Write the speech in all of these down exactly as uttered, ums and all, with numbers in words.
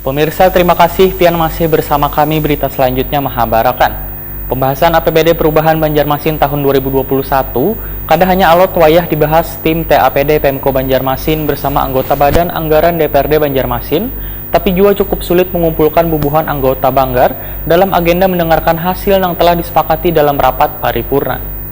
Pemirsa, terima kasih pian masih bersama kami. Berita selanjutnya mahabarakan. Pembahasan A P B D perubahan Banjarmasin tahun dua ribu dua puluh satu kada hanya alot wayah dibahas tim T A P D Pemko Banjarmasin bersama anggota Badan Anggaran D P R D Banjarmasin, tapi jua cukup sulit mengumpulkan bubuhan anggota Banggar dalam agenda mendengarkan hasil nang telah disepakati dalam rapat paripurna.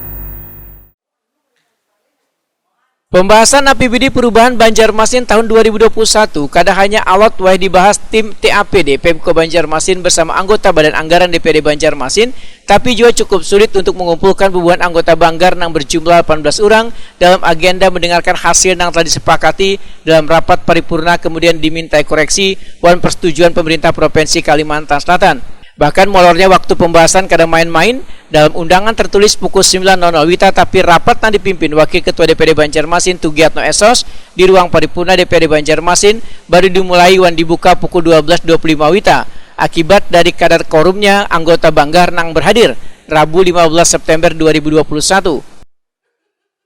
Pembahasan A P B D perubahan Banjarmasin tahun dua ribu dua puluh satu kada hanya alot wayah dibahas tim T A P D Pemko Banjarmasin bersama anggota Badan Anggaran D P R D Banjarmasin, tapi jua cukup sulit untuk mengumpulkan bubuhan anggota Banggar nang berjumlah delapan belas urang dalam agenda mendengarkan hasil nang telah disepakati dalam rapat paripurna, kemudian dimintai koreksi wan persetujuan pemerintah Provinsi Kalimantan Selatan. Bahkan molornya waktu pembahasan kada main-main. Dalam undangan tertulis pukul sembilan nol nol wita, tapi rapat nang dipimpin Wakil Ketua D P R D Banjarmasin Tugiatno Esos di ruang paripurna D P R D Banjarmasin baru dimulai wan dibuka pukul dua belas dua puluh lima wita. Akibat dari kadar korumnya anggota Banggar nang berhadir, Rabu lima belas September dua ribu dua puluh satu.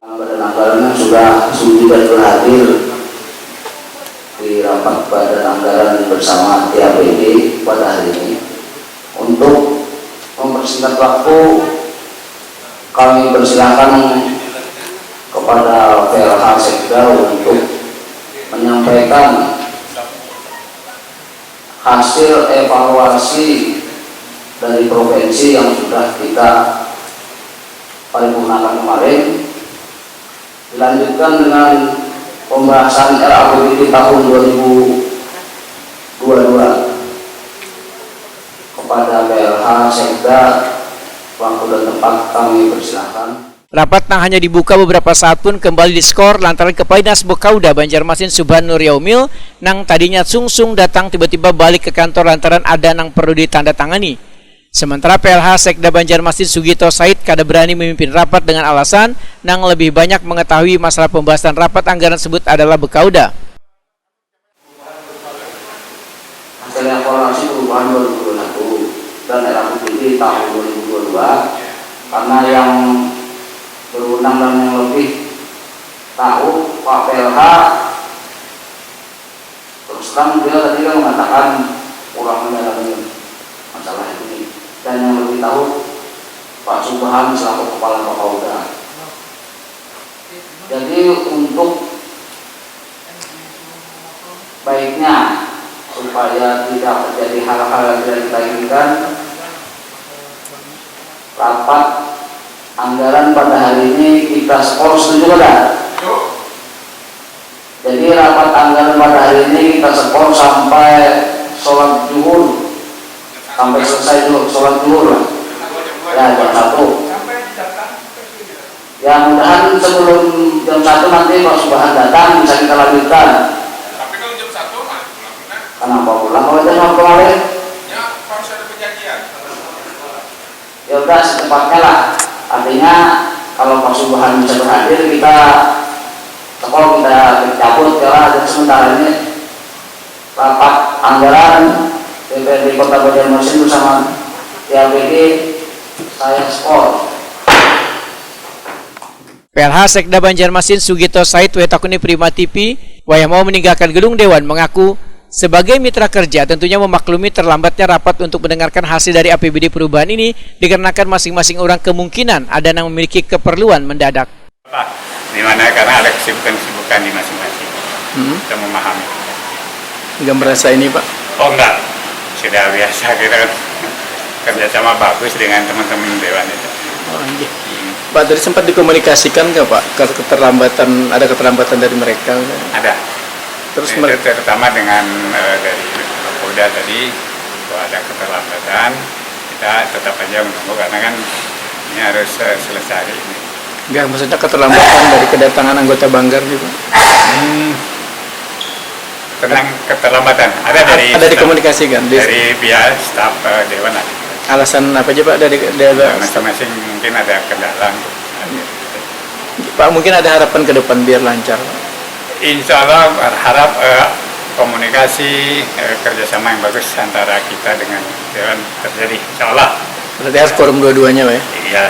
Badan anggaran yang sudah suci dan berhadir di rapat Badan Anggaran bersama T A P D pada hari ini. Untuk mempersingkat waktu, kami persilakan kepada P L H Sekda untuk menyampaikan hasil evaluasi dari provinsi yang sudah kita paripurnakan kemarin, dilanjutkan dengan pembahasan R A P B D tahun dua ribu dua puluh dua. Kepada P L H Sekda, waktu dan tempat kami persilakan. Rapat nang hanya dibuka beberapa saat pun kembali diskor lantaran Kepala Dinas Bekauda Banjarmasin Subhan Nur Yaumil nang tadinya sungsung datang tiba-tiba balik ke kantor lantaran ada nang perlu ditandatangani. Sementara P L H Sekda Banjarmasin Sugito Said kada berani memimpin rapat dengan alasan nang lebih banyak mengetahui masalah pembahasan rapat anggaran sebut adalah Bekauda. Hasil evaluasi perubahan dua ribu dua puluh satu dan R A P B D tahun dua ribu dua puluh dua, karena yang berwenang dan yang lebih tahu Pak P L H, terus terang beliau tadi kan mengatakan kurang mendalami masalah ini, dan yang lebih tahu Pak Subhan selaku kepala Bapauda. Jadi untuk baiknya supaya tidak terjadi hal-hal yang tidak kita inginkan, rapat anggaran pada hari ini kita skor, setuju kada? Jadi rapat anggaran pada hari ini kita skor sampai sholat zuhur, sampai selesai zuhur, sholat zuhur lah. Ya, jam satu. Ya, mudahan sebelum jam satu nanti Pak Subhan datang, bisa kita lanjutkan. Tapi kalau jam satu mah pulang. Kenapa pulang kalau jam satu kemarin? Ya, harus ada perjanjian. Ya udah, secepatnya lah. Artinya kalau Pak Subhan bisa berhadir, kita teko kita cabut ya lah. Jadi sementara ini rapat anggaran D P R D Kota Banjarmasin bersama T A P D, saya skor. P L H Sekda Banjarmasin Sugito Said, wayah takuni Prima T V, wayah mau meninggalkan gedung Dewan, mengaku, sebagai mitra kerja, tentunya memaklumi terlambatnya rapat untuk mendengarkan hasil dari A P B D perubahan ini dikarenakan masing-masing orang kemungkinan ada yang memiliki keperluan mendadak. Di mana karena ada kesibukan-kesibukan di masing-masing. Hmm. Kita memahami. Nggak merasa ini, Pak? Oh, enggak. Sudah biasa kita kan kerjasama bagus dengan teman-teman Dewan itu. Oh, iya. Pak, tadi sempat dikomunikasikan nggak, Pak, keterlambatan, ada keterlambatan dari mereka? Ada. Terus mereka terutama dengan uh, dari Polda tadi, kalau ada keterlambatan, kita tetap aja menunggu karena kan ini harus uh, selesai hari ini. Enggak, maksudnya keterlambatan dari kedatangan anggota Banggar gitu. Hmm, tentang keterlambatan ada dari ada dikomunikasikan dari, dari pihak staf uh, dewan ada. Alasan apa aja, Pak, dari, dari masing-masing mungkin ada kendala. Pak, mungkin ada harapan ke depan biar lancar. Insya Allah berharap uh, komunikasi uh, kerjasama yang bagus antara kita dengan dewan terjadi, insya Allah. Berarti harus quorum dua-duanya, Pak, ya? Iya.